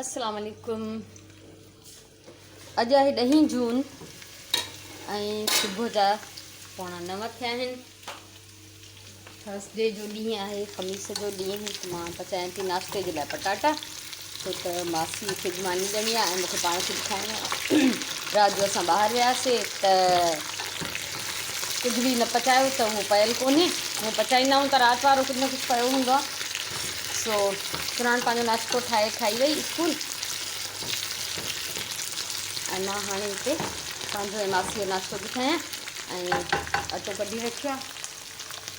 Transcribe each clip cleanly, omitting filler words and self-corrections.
السلام عليڪم اڄ آهي ڏهين جون ۽ صبح جا 8:45 ٿيا آهن. ٿرسڊي جو ڏينهن آهي، خميس جو ڏينهن. مان پچايان ٿي ناشتي جي لاء پٽاٽا، ڇو ته ماسي کي به ماني ڏيڻي آهي ۽ مونکي پاڻ کي به کائڻو آهي. رات جو اسان ٻاهر وياسي ته ڪجهه به نه پچايو ته اهو پيل ڪونهي. هو پچائيندا آهيون ته رات وارو ڪجهه نه ڪجهه پيو هوندو آهي. سو سراڻ پنهنجو ناشتو ٺاهي کائي وئي اسڪول ۽ مان هاڻي هتي پنهنجو ۽ ماسي جو ناشتو ٿي ٺاهيان ۽ اٽو ڪڍي رکيو آهي.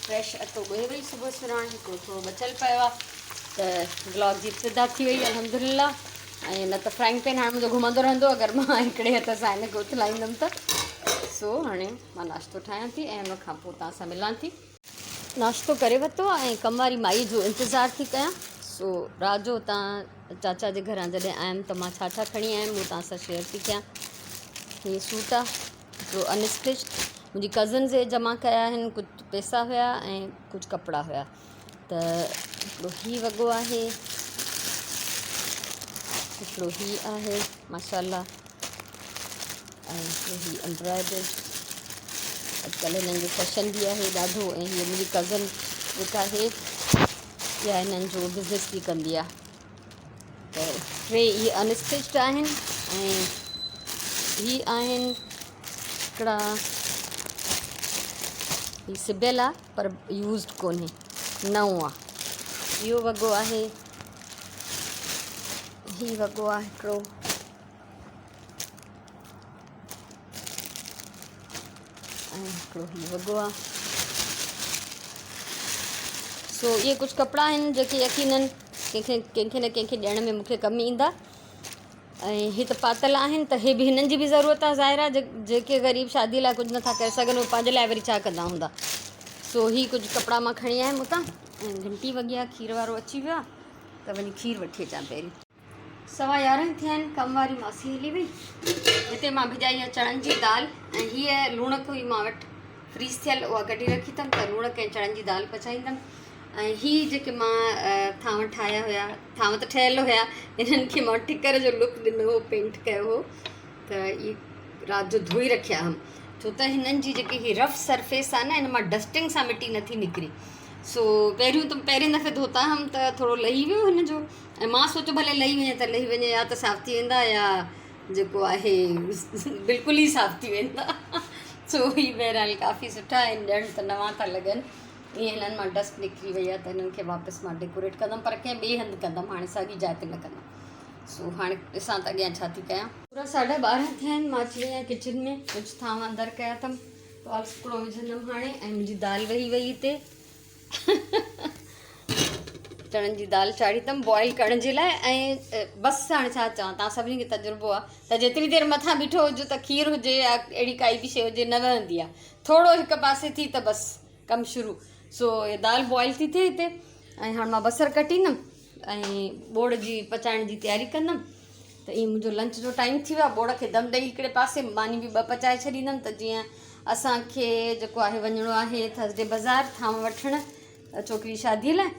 فريش اٽو ڳوهي وئي صبح سراڻ، هڪڙو ٿورو بچل پيو آهي ته بلاگ جي ابتدا ٿي وئي الحمدلله. ۽ نه ته فرائنگ پين هاڻي منهنجو گهمندو رهندو اگر مان هڪڙي هٿ سان هن کي اٿلائيندم ته. سو هاڻي مان ناشتو ٺاهيان ٿي ۽ ان کان پوء توهان سان ملان ٿي. ناشتو ڪري ورتو آهي ۽ ڪم واري مائي جو انتظار ٿي ڪيان. سو رات جو اتان چاچا جي گهران جڏهن آيم ته مان ڇا ڇا کڻي آيم اهو توهان سان شيئر ٿي ڪيان. هي سوٽ آهي هڪڙو ان اسٽچ منهنجي ڪزنز جمع ڪيا آهن، ڪجهه پئسا هيا ۽ ڪجهه ڪپڙا هيا. ته هڪڙو هي وڳو آهي، هڪڙو هي آهي ماشاء الله، ۽ هڪڙو هي امبرائڊرڊ. اڄڪلهه هنن جو فيشن به آهي ڏاڍو ۽ هيء منهنجي ڪزن جيڪا آهي اها هنن جو بزنس به ڪندي آهي. ته ٽي اهي ان اسٽچڊ آهن ۽ هي آهن هڪڙا هي سبيل آهي پر يوزڊ ڪونهي، نئون آهي. اهو وڳو آهي، هي وڳو آهي هڪڙو. ۽ هڪڙو هي وڳو آ. سو اهي ڪجهه ڪپڙا آهن جيڪي يقينن ڪنهن کي ڪنهن کي نه ڪنهن کي ڏيڻ ۾ مونکي ڪم ايندا ۽ هي ته پاتل آهن ته هي به هنن جي به ضرورت آ ظاهر آ جيڪي غريب شادي لاء ڪجهه نٿا ڪري سگهن اهي پنهنجي لاء وري ڇا ڪندا هوندا. سو هي ڪجهه ڪپڙا مان کڻي آيم اتان ۽ گهنٽي وڳي آ، کير وارو اچي ويو آ ته وڃي کير وٺي اچان پهرين. 11:15 ٿيا آهن، ڪم واري ماسي هلي وئي. هتي مان ڀڄائي آهي چڻن جي دال ۽ هيء لوڻڪ هئي مان وٽ فريز ٿيل، اها ڪڍي رکي اٿم ته لوڻڪ ۽ چڻن جي دال پچائيندم. ۽ هي جيڪي مان ٿانو ٺاهيا هيا، ٿانو ته ٺهيل هيا، انهن کي مان ٺڪر جو لڪ ڏنو هو، پينٽ ڪيو هو ته اهي رات جو ڌوئي رکيا هئم، ڇو ته هنن جي جيڪي هي رف سرفيس آهي نه، ان مان ڊسٽنگ سان مٽي نٿي نڪري. سو پهريون ته پهرين دفعي ڌوتا هئم ته ٿورو لهي ويو هن جو، ۽ مان سوچيو ڀلي لهي وڃي ته لهي وڃي، يا ته صاف ٿي ويندا يا جيڪو آهي بلڪل ئي صاف ٿي ويندا. سو هي بهرحال ڪافي سٺا آهن، ڄڻ ته نوان ٿا لڳن. ائين هنن مان ڊسٽ نڪري وئي آهي ته هنن کي واپس مان ڊيڪوريٽ ڪندم، پر ڪنهن ٻئي هنڌ ڪندم، هاڻي ساڳي جاء تي نه ڪندم. سو هاڻي ڏسان ته اڳيان ڇا ٿي ڪيان. پورا 12:30 ٿيا آهن، مان اچي وئي آهيان ڪچن ۾، ڪجهه ٿانو اندر ڪيا اٿم، ٽوال سڪڙو وجهندم هاڻي. ۽ منهنجي دال وهي وئي هتي، چڻن جي دال چاڙهي اٿم بوائل ڪرڻ جي لاء. ۽ بس هاڻي ڇا چوان، توهان سڀني کي تجربو آهي ته جيتري دير مٿان بيٺو هجو ته کير هجي يا اهڙي ڪائي به شيء هجي نه وهندي آهي، ٿورو هڪ پاسي ٿي ته بس ڪم شروع. سو دال بوائل ٿي ٿئي هتي ۽ هاڻي مان بصر ڪٽيندم ۽ ٻوڙ جي پچائڻ جي تياري ڪندم. ته ائين منهنجو لنچ جو ٽائيم ٿي ويو آهي. ٻوڙ کي دم ڏئي هڪڙي پاسي ماني به ٻه پچائي ڇڏيندم ته جيئن اسان کي جيڪو آهي وڃڻو آهي ٿرسڊي بازار ٿانو وٺڻ ڇوڪري شادي لاء.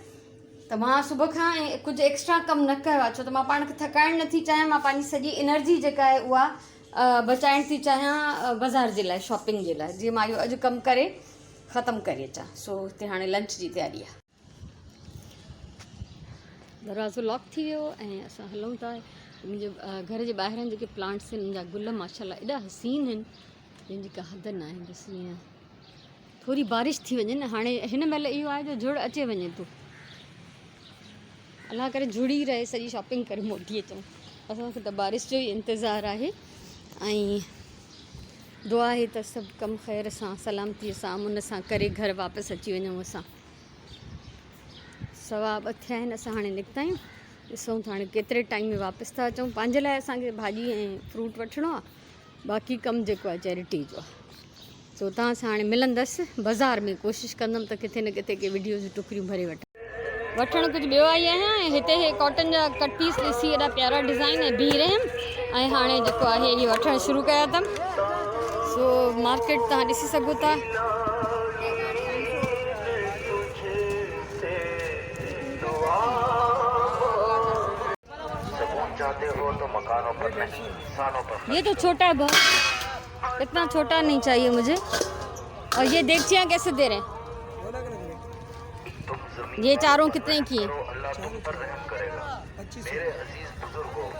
ته مان صبح کان ڪجهه ايڪسٽرا ڪم نه ڪيو آهي، ڇو ته مان پاڻ کي ٿڪائڻ نٿي چاهيان. مان پنهنجي سڄي انرجي جيڪا آهي اها بچائڻ ٿي چاهيان بازار جي لاء، شاپنگ جي لاء، جيئن مان اهو اڄ ڪم ڪري ختم ڪري اچان. سو هتي هاڻي لنچ جي تياري آهي. دروازو لاڪ ٿي ويو ۽ اسان هلون ٿا. منهنجي گهر جي ٻاهران جيڪي پلانٽس آهن ان جا گل ماشاءالله ايڏا حسين آهن جن جي ڪا حد نه آهي. بس ائين ٿوري بارش ٿي وڃي نه، هاڻي هن مهل اهو آهي جو جھڙ اچي وڃي ٿو، الله ڪري جھڙ ئي رهي، سڄي شاپنگ ڪري موٽي اچون. اسان کي ته بارش جو ئي انتظار آهي ۽ دعا آهي ته سڀ ڪم خير سان سلامتي سان امن سان ڪري گهر واپس اچي وڃون. اسان 2:15 ٿيا آهن، اسان هاڻي نڪتا آهيون. ڏسون ٿا هاڻي ڪيتري ٽائيم ۾ واپس ٿا اچون. پنهنجي لاء اسانکي ڀاڄي ۽ فروٽ وٺڻو آهي، باقي ڪم جيڪو آهي چيرٽي جو آهي. سو توهان سان هاڻي ملندس بازار ۾، ڪوشش ڪندم ته ڪٿي نه ڪٿي ڪي وڊيو جون ٽڪريون ڀري وٺان. وٺڻ ڪجهه ٻيو آئي آهيان ۽ هتي هي ڪاٽن جا ڪٽ پيس ڏسي ايڏا پيارا ڊزائن ۽ بيهي رهيم ۽ هاڻي جيڪو آهي اهي وٺڻ شروع ڪيا اٿم. سو مارڪيٽ توهان ڏسي سگهو ٿا. ये तो छोटा है बहुत, इतना छोटा नहीं चाहिए मुझे। और ये देगचियाँ कैसे दे रहे हैं? ये चारों कितने की हैं?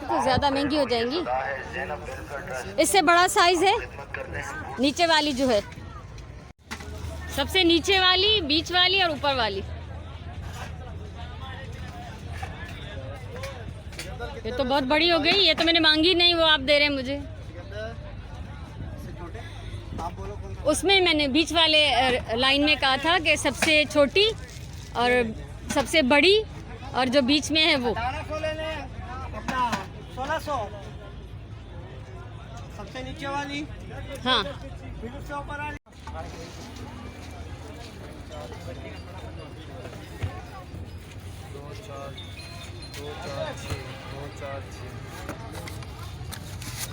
तो ज़्यादा महंगी हो जाएंगी। इससे बड़ा साइज़ है, नीचे वाली जो है, सबसे नीचे वाली, बीच वाली और ऊपर वाली। ये तो बहुत बड़ी हो गई, ये तो मैंने मांगी नहीं, वो आप दे रहे हैं मुझे। उसमें मैंने बीच वाले लाइन में कहा था कि सबसे छोटी और सबसे बड़ी और जो बीच में है वो। 1800 ले लें अपना, 1600 सबसे नीचे वाली। हाँ। फिर उससे ऊपर वाली।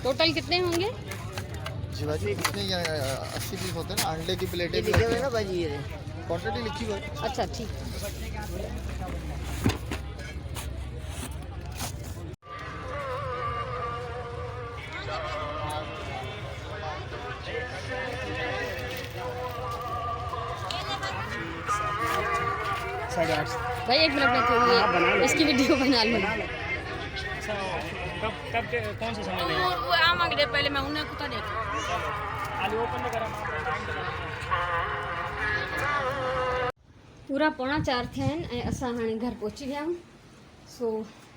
टोटल कितने होंगे? जी भाजी, कितने? 80 पीस होते हैं ना, अंडे की प्लेटें भी। लिखे हुए ना भाजी, ये क्वांटिटी लिखी हुई है। अच्छा ठीक। 850। भाई एक मिनट, मैं थोड़ी इसकी वीडियो बना लूँ। कब कब के कौन से समय में? वो आवांगे, पहले मैं उन्हें कुत्ता देखा। आलू ओपन करा। पूरा 3:45 थिया आहिनि ऐं असां हाणे घर पहुची विया आहियूं। सो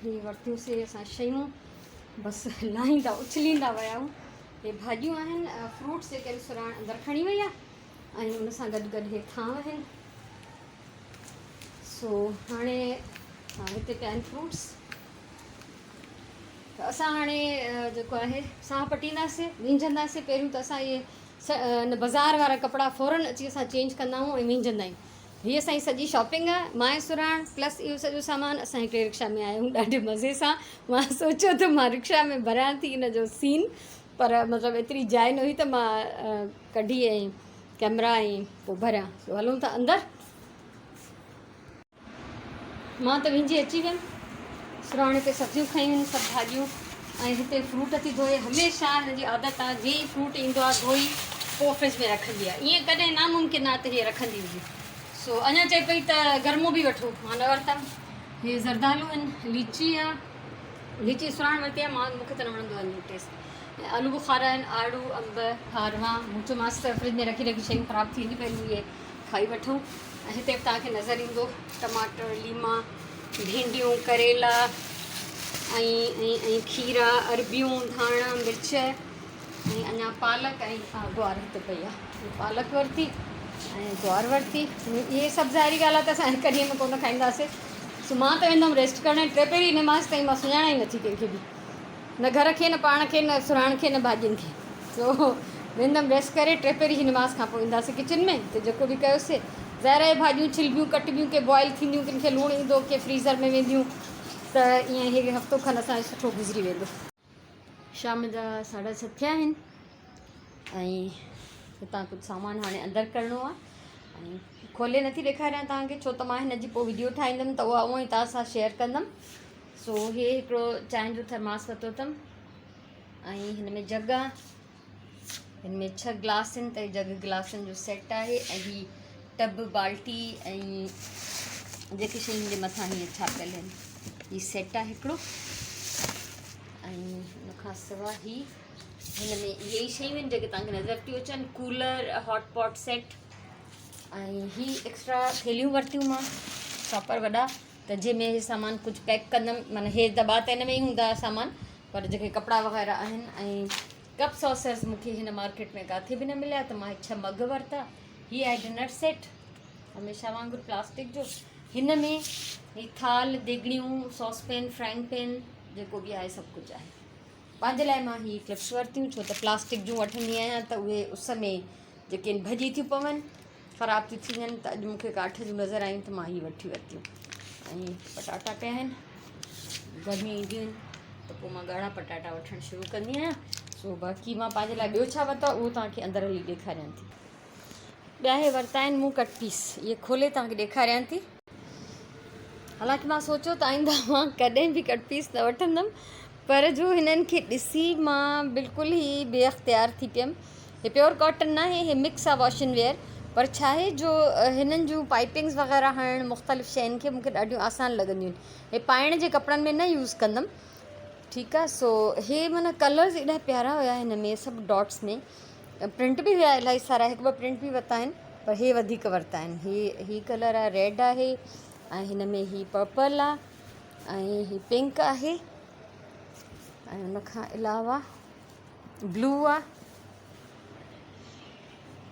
ही वरितियूंसीं असां शयूं, बसि लाहींदा उछलींदा विया आहियूं। हे भाॼियूं आहिनि, फ्रूट्स जेके आहिनि सुराण अंदरि खणी वई आहे ऐं उन सां गॾु गॾु हे थांव आहिनि। सो हाणे हा हिते पिया आहिनि फ्रूट्स। त असां हाणे जेको आहे साह पटींदासीं, विंझंदासीं। पहिरियों त असां इहे बाज़ार वारा कपिड़ा फ़ौरन अची असां चेंज कंदा आहियूं ऐं विंझंदा आहियूं। हीअ असांजी सॼी शॉपिंग आहे, मां ऐं सुराण प्लस इहो सॼो सामान। असां हिकिड़े रिक्शा में आया आहियूं ॾाढे मज़े सां। मां सोचियो त मां रिक्शा में भरियां थी इन जो सीन, पर मतिलबु एतिरी जाइ न हुई त मां कढी ऐं कैमरा ऐं पोइ भरियां। सो हलूं था अंदरि। मां त विंझी अची वियमि। सुराण हिते सब्ज़ियूं खयूं आहिनि, सभु भाॼियूं, ऐं हिते फ्रूट थी धोए। हमेशह हिन जी आदत आहे, जीअं ई फ्रूट ईंदो आहे धोई पोइ फ्रिज में रखंदी आहे। ईअं कॾहिं नामुमकिन आहे त हीअ रखंदी हुजे। सो अञा चए पई त गरमो बि वठो, मां न वरितमि। हे ज़रदालू आहिनि, लीची आहे, लीची सुराण वरिती आहे, मां मूंखे त न वणंदो आहे हिन जो टेस्ट। ऐं आलू बुखारा आहिनि, आड़ू, अंब, खारवा। मूं चयोमांसि त फ्रिज में रखी रखी शयूं ख़राबु थी वेंदियूं, पहिरियों इहे खाई वठूं। ऐं हिते बि तव्हांखे नज़र ईंदो टमाटर, लीमा, भिंडियूं, करेला ऐं ऐं ऐं खीरा, अरबियूं, धाणा, मिर्च ऐं अञा पालक ऐं गुआर हिते पई आहे। पालक वरिती ऐं गुआर वरिती। इहे सभु ज़ाहिरी ॻाल्हि आहे त असां हिकु ॾींहं में कोन खाईंदासीं। सो मां त वेंदमि रेस्ट करण। टे पहिरीं नमाज़ ताईं मां सुञाणां ई नथी कंहिंखे बि, न घर खे, न पाण खे, न सुराण खे, न भाॼियुनि खे। सो वेंदमि रेस्ट करे, टे पहिरीं जी नमाज़ खां पोइ ईंदासीं किचन में। त जेको बि कयोसीं, ज़ाहिर आहे भाॼियूं छिलबियूं, कटबियूं, के बॉयल थींदियूं, किन खे लूणु ईंदो, के फ्रीज़र में वेंदियूं, त ईअं हे हफ़्तो खनि असांजो सुठो गुज़री वेंदो। शाम जा 7:30 थिया आहिनि ऐं हितां कुझु सामान हाणे अंदरि करिणो आहे ऐं खोले नथी ॾेखारियां तव्हांखे, छो त मां हिन जी पोइ वीडियो ठाहींदमि त उहा उअं ई तव्हां सां शेयर कंदमि। सो हे हिकिड़ो चांहि जो थर्मास वरितो अथमि ऐं हिन में जग आहे, हिन में 6 ग्लास आहिनि, त जग ग्लासनि जो सेट आहे। ऐं हीअ टब, बाल्टी ऐं जेके शयूं जे मथां हीअं छापियल आहिनि, हीअ सेट आहे हिकिड़ो। ऐं हुन खां सवाइ ही हिन में इहे ई शयूं आहिनि जेके तव्हांखे नज़र थियूं अचनि, कूलर, हॉट पॉट सेट। ऐं ही एक्स्ट्रा थैलियूं वरितियूं मां, शॉपर वॾा, त जंहिंमें हे सामान कुझु पैक कंदमि, माना हे दॿा त हिन में ई हूंदा सामान, पर जेके कपिड़ा वग़ैरह आहिनि। ऐं कप सॉसर्स मूंखे हिन मार्केट में किथे बि न मिलिया, त मां 6 मग वरिता। हीअ आहे डिनर सेट, हमेशह वांगुरु प्लास्टिक जो। हिन में ही थाल, देगड़ियूं, सॉस पेन, फ्राइंग पेन जेको बि आहे सभु कुझु आहे। पंहिंजे लाइ मां हीअ क्लिप्स वरितियूं, छो त प्लास्टिक जूं वठंदी आहियां त उहे उस में जेके आहिनि भॼी थियूं पवनि, ख़राबु थियूं थी वञनि। त अॼु मूंखे काठ जूं नज़र आयूं त मां हीअ वठी वरितियूं। ऐं पटाटा पिया आहिनि, गर्मी ईंदियूं आहिनि त पोइ मां ॻाढ़ा पटाटा वठणु शुरू कंदी आहियां। सो बाक़ी मां पंहिंजे लाइ ॿियो छा वरितो आहे उहो तव्हांखे अंदरि हली ॾेखारियां थी। ॿिया हे वरिता आहिनि मूं कट पीस, इहे खोले तव्हांखे ॾेखारियां थी। हालांकि मां सोचियो त आईंदा मां कॾहिं बि कट पीस न वठंदमि, پر جو هنن کي ڏسي مان بلڪل ئي بي اختيار ٿي پيم. هي پيور ڪاٽن ناهي هي مڪس آ واش اينڊ ويئر پر ڇا آهي جو هنن جون پائپنگز وغيره هڻڻ مختلف شين کي مونکي ڏاڍيون آسان لڳنديون آهن. هي پائڻ جي ڪپڙن ۾ نه يوز ڪندم ٺيڪ آ. سو هي معنيٰ ڪلرز ايڏا پيارا هيا هن ۾ سڀ ڊاٽس ۾ پرنٽ به هيا الاهي سارا هڪ ٻه پرنٽ به ورتا آهن پر هي وڌيڪ ورتا آهن. هي ڪلر آ ريڊ آهي ۽ هن ۾ هي پرپل آ ۽ هي پنڪ آهي ۽ ان کان علاوه بلو آ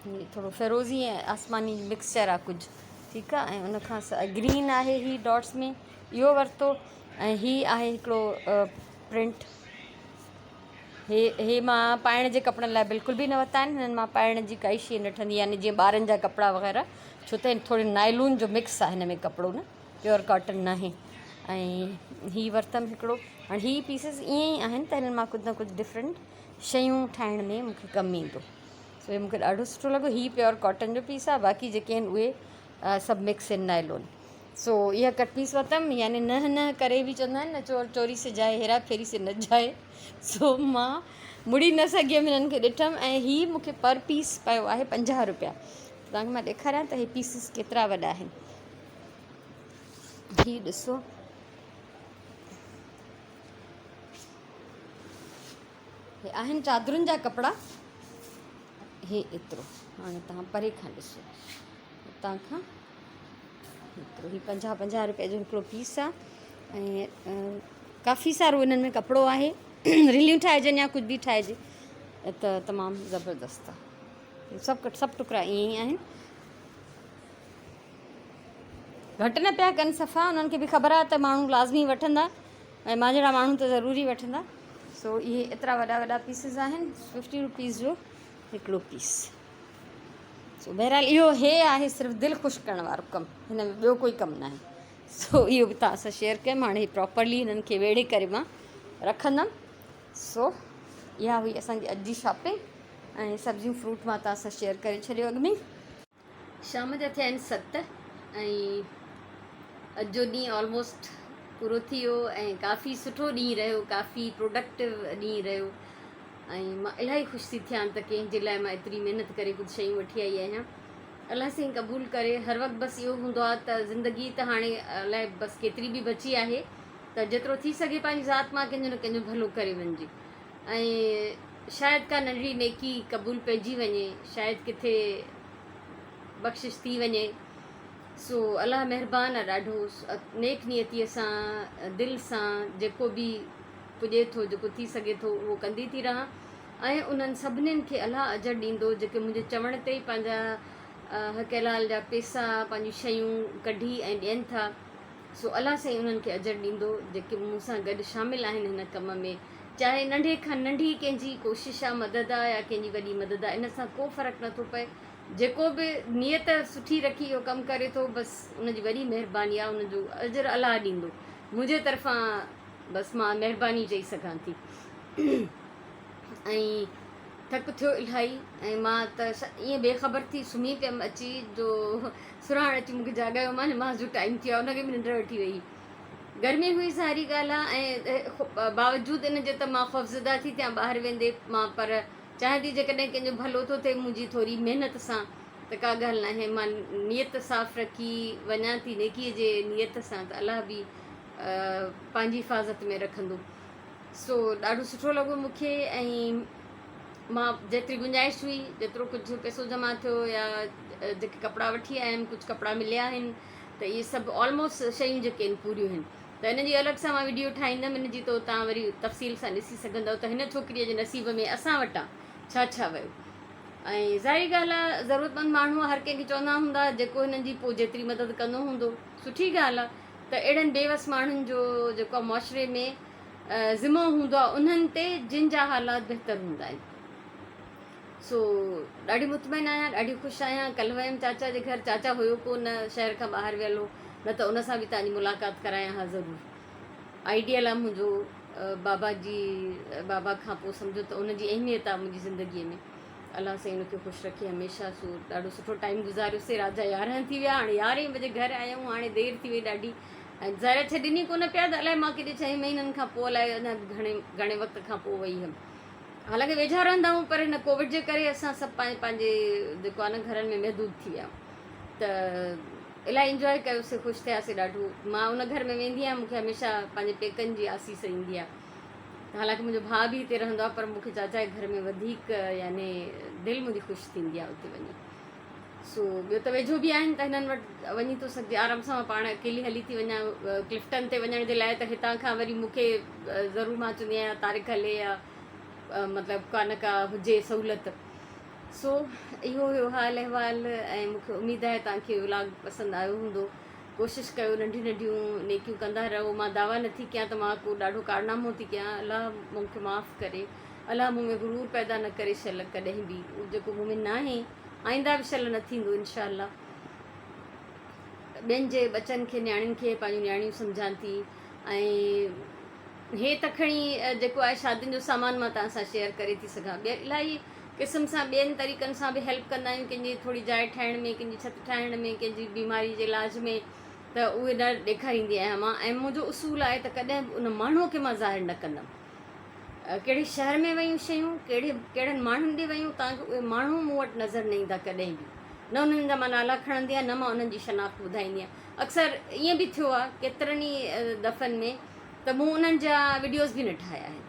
هي ٿورو فيروزي ۽ آسماني مڪسچر آ ڪجهه ٺيڪ آ ۽ ان کان گرين آهي هي ڊاٽس ۾ اهو ورتو ۽ هي آهي هڪڙو پرنٽ هي هي مان پائڻ جي ڪپڙن لاء بلڪل به نه ورتا آهن هنن مان پائڻ جي ڪائي شي نه ٺهندي يعني جيئن ٻارن جا ڪپڙا وغيره ڇو ته ٿوري نائلون جو مڪس آهي هن ۾ ڪپڙو نه پيور ڪاٽن ناهي ۽ هي ورتم هڪڙو هاڻي هي پيسز ائين ئي آهن ته هنن مان ڪجهه نه ڪجهه ڊفرنٽ شيون ٺاهڻ ۾ مونکي ڪم ايندو سو هي مونکي ڏاڍو سٺو لڳو هي پيور ڪاٽن جو پيس آهي باقي جيڪي آهن اهي سڀ مڪس آهن نائلون سو اها ڪٽ پيس ورتم يعني نه نه ڪري به چوندا آهن نه چور چوري سي جائي هيرا ڦيري سي نه جائي سو مان مڙي نه سگهيم هنن کي ڏٺم ۽ هي مونکي پر پيس پيو آهي 50 روپيا توهان کي مان ڏيکاريان ته هي پيسز ڪيترا وڏا آهن هي ڏسو هي آهن چادرن جا ڪپڙا هي ايترو هاڻي توهان پري کان ڏسو هتان کان ايترو هي پنجاهه پنجاهه روپيا جو هڪڙو پيس آهي ۽ ڪافي سارو انهن ۾ ڪپڙو آهي رليون ٺاهجن يا ڪجهه به ٺاهجي ته تمام زبردست آهي سڀ سڀ ٽڪرا ائين ئي آهن گهٽ نه پيا ڪن صفا انهن کي به خبر آهي ته ماڻهو لازمي وٺندا ۽ مان جهڙا ماڻهو ته ضروري وٺندا سو اهي ايترا وڏا وڏا پيسز آهن ففٽي روپيز جو هڪڙو پيس سو بهرحال اهو هي آهي صرف دل خوش ڪرڻ وارو ڪم هن ۾ ٻيو ڪوئي ڪم ناهي سو اهو به توهان سان شيئر ڪيم هاڻي پراپرلي هنن کي ويڙهي ڪري مان رکندم سو اها هئي اسانجي اڄ جي شاپنگ ۽ سبزيون فروٽ مان توهان سان شيئر ڪري ڇڏيو اڳ ۾ شام جا ٿيا آهن 7 ۽ اڄ جو ڏينهن آلموسٽ پورو ٿي ويو ۽ ڪافي سٺو ڏينهن رهيو ڪافي پروڊڪٽو ڏينهن رهيو ۽ مان الاهي خوش ٿي ٿيان ته ڪنهن جي لاء مان ايتري محنت ڪري ڪجهه شيون وٺي آئي آهيان الله سائين قبول ڪري هر وقت بس اهو هوندو آهي ته زندگي ته هاڻي الائي بس ڪيتري به بچي آهي ته جيترو ٿي سگهي پنهنجي ذات مان ڪنهن جو نه ڪنهن جو ڀلو ڪري وڃجي ۽ شايد ڪا ننڍڙي نيڪي قبول پئجي وڃي، شايد ڪٿي بخشش ٿي وڃي. سو الله مهربان آ ڏاڍو، نيڪ نيتيء سان دل سان جيڪو به پڄي ٿو، جيڪو ٿي سگهي ٿو اهو ڪندي ٿي رهان ۽ انهن سڀنين کي الله اجر ڏيندو جيڪي منهنجي چوڻ تي ئي پنهنجا حق حلال جا پيسا، پنهنجون شيون ڪڍي ۽ ڏين ٿا. سو الله سائين انهن کي اجر ڏيندو جيڪي مون سان گڏ شامل آهن هن ڪم ۾. چاهي ننڍي کان ننڍي ڪنهن جي ڪوشش آ مدد آ يا ڪنهن جي وڏي مدد آ ان سان ڪو فرق نه ٿو پئي جيڪو به نيت سٺي رکي اهو ڪم ڪري ٿو بس ان جي وڏي مهرباني آ ان جو اجر الله ڏيندو منهنجي طرفان بس مان مهرباني چئي سگهان ٿي ۽ ٿڪ ٿيو الاهي ۽ مان ته ائين بي خبر ٿي سمهي پيم اچي جو سرهاڻ اچي مونکي جاڳايو مان نماز جو ٽائيم ٿي ويو ان کي به ننڊ وٺي وئي گرمي هئي ساري ڳالهه آ ۽ باوجود ان جي ته مان خوفزده ٿي ٿيان ٻاهر ويندي مان پر چاهيان ٿي جيڪڏهن ڪنهن جو ڀلو ٿو ٿئي منهنجي ٿوري محنت سان ته ڪا ڳالهه ناهي مان نيت صاف رکي وڃان ٿي نيڪي جي نيت سان ته الله به پنهنجي حفاظت ۾ رکندو سو ڏاڍو سٺو لڳو مون کي ۽ مان جيتري گنجائش هئي جيترو ڪجهه پئسو جمع ٿيو يا جيڪي ڪپڙا وٺي آيم ڪجهه ڪپڙا مليا آهن ته اهي سڀ آلموسٽ شيون جيڪي آهن پوريون آهن ته ان جي الڳ سان مان وڊيو ٺاهيندم ان جي تو تان وري تفصيل سان ڏسي سگهندؤ ته هن ڇوڪريء جي نصيب ۾ اسان وٽان ڇا ڇا ويو ۽ ظاهري ڳالهه آهي ضرورتمند ماڻهو هر ڪنهن کي چوندا هوندا جيڪو هنن جي پوء جيتري مدد ڪندو هوندو سٺي ڳالهه آهي ته اهڙن بيوس ماڻهن جو جيڪو معاشري ۾ ذمو هوندو آهي انهن تي جن جا حالات بهتر هوندا آهن سو ڏاڍي مطمئن آهيان ڏاڍي خوش آهيان ڪلهه ويم چاچا جي گهر چاچا هيو ڪو نه شهر کان ٻاهر ويل هو نه ته ان سان به تنهنجي ملاقات ڪرايان ها ضرور آئيڊيل آهي منهنجو بابا جي بابا کان پوء سمجهو ته ان جي اهميت آهي منهنجي زندگيء ۾ الله سائين ان کي خوش رکي هميشه سو ڏاڍو سٺو ٽائيم گذاريوسي رات جا 11 ٿي ويا هاڻي 11 بجي گهر آيا آهيون هاڻي دير ٿي وئي ڏاڍي. ۽ ظاهر آهي ڇڏين ئي ڪونه پيا ته الائي مان ڪيڏي ڇهين مهينن کان پوء الائي اڃا گهڻي گهڻي وقت کان پوء وئي هيم حالانڪه ويجها رهندا آهيون پر هن ڪووڊ جي ڪري اسان سڀ پنهنجي پنهنجي جيڪو آهي نه گهرن ۾ محدود ٿي ويا ته الاهي انجواء ڪيوسي خوش ٿياسي ڏاڍو مان ان گهر ۾ ويندي آهيان مونکي هميشه پنهنجي پيڪن جي آسيس ايندي آهي حالانڪه منهنجو ڀاء به هتي رهندو آهي پر مونکي چاچا جي گهر ۾ وڌيڪ يعني دل منهنجي خوش ٿيندي آهي اتي وڃي سو ٻيو ته ويجهو به آهن ته هنن وٽ وڃي ٿو سگهجي آرام سان مان پاڻ اڪيلي هلي ٿي وڃان ڪلفٽن تي وڃڻ جي لاء ته هتان کان وري مونکي ضرور مان چوندي آهيان طارق هلي يا مطلب ڪا نه ڪا هجي سهولت سو اهو هيو حال احوال ۽ مونکي اميد آهي توهان کي ولاگ پسند آيو هوندو ڪوشش ڪيو ننڍيون ننڍيون نيڪيون ڪندا رهو مان دعويٰ نٿي ڪيان ته مان ڪو ڏاڍو ڪارنامو ٿي ڪيان الله مونکي معاف ڪري الله مون ۾ غرور پيدا نه ڪري شل ڪڏهن به اهو جيڪو مون ۾ ناهي آئنده به شل نه ٿيندو انشاء الله ٻين جي ٻچن کي نياڻين کي پنهنجون نياڻيون سمجهان ٿي ۽ هي ته کڻي جيڪو آهي شادين جو سامان مان توهان سان شيئر ڪري ٿي سگهان ٻيا الاهي قسم سان ٻين طريقن سان به هيلپ ڪندا آهيون ڪنهن جي ٿوري جاء ٺاهڻ ۾ ڪنهن جي ڇت ٺاهڻ ۾ ڪنهن جي بيماري جي علاج ۾ ته اهي نه ڏيکاريندي آهيان مان ۽ منهنجو اصول آهي ته ڪڏهن به ان ماڻهوء کي مان ظاهر نه ڪندم ڪهڙي شهر ۾ ويون شيون ڪهڙي ڪهڙن ماڻهن ڏي ويون تان اهي ماڻهو مون وٽ نظر نه ايندا ڪڏهن به نه انهن جا مان نالا کڻندي آهيان نه مان انهن جي شناخت ٻڌائيندي آهيان اڪثر ائين به ٿيو آهي ڪيترن ئي دفعن ۾ ته مون انهن جا وڊيوز به نه ٺاهيا آهن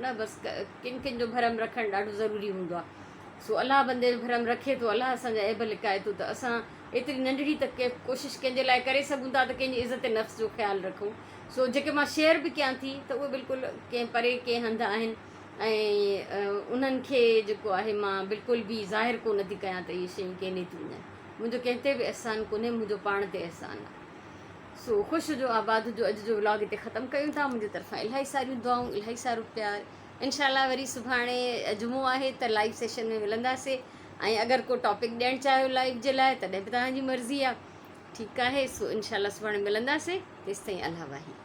نه بس ڪن ڪن جو ڀرم رکڻ ڏاڍو ضروري هوندو آهي سو الله بندي جو ڀرم رکي ٿو الله اسان جا عيب لڪائي ٿو ته اسان ايتري ننڍڙي ته ڪوشش ڪنهن جي لاء ڪري سگهون ٿا ته ڪنهن جي عزت نفس جو خيال رکون سو جيڪي مان شيئر به ڪيان ٿي ته اهي بلڪل ڪنهن پري ڪنهن هنڌ آهن ۽ انهن کي جيڪو آهي مان بلڪل به ظاهر ڪو نه ٿي ڪيان ته اهي شيون ڪنهن ڏي ٿيون وڃن منهنجو ڪنهن تي به احسان ڪونهي منهنجو پاڻ تي احسان آهي سو خوش هجو آباد هجو اڄ جو ولاگ هتي ختم ڪيون ٿا منهنجي طرفان الاهي ساريون دعائون الاهي سارو پيار انشاء الله وري سڀاڻي جمعو آهي ته لائيو سيشن ۾ ملنداسي ۽ اگر ڪو ٽاپڪ ڏيڻ چاهيو لائيو جي لاء تڏهن به توهان جي مرضي آهي ٺيڪ آهي سو انشاء الله سڀاڻي ملنداسي تيستائين الله واهي.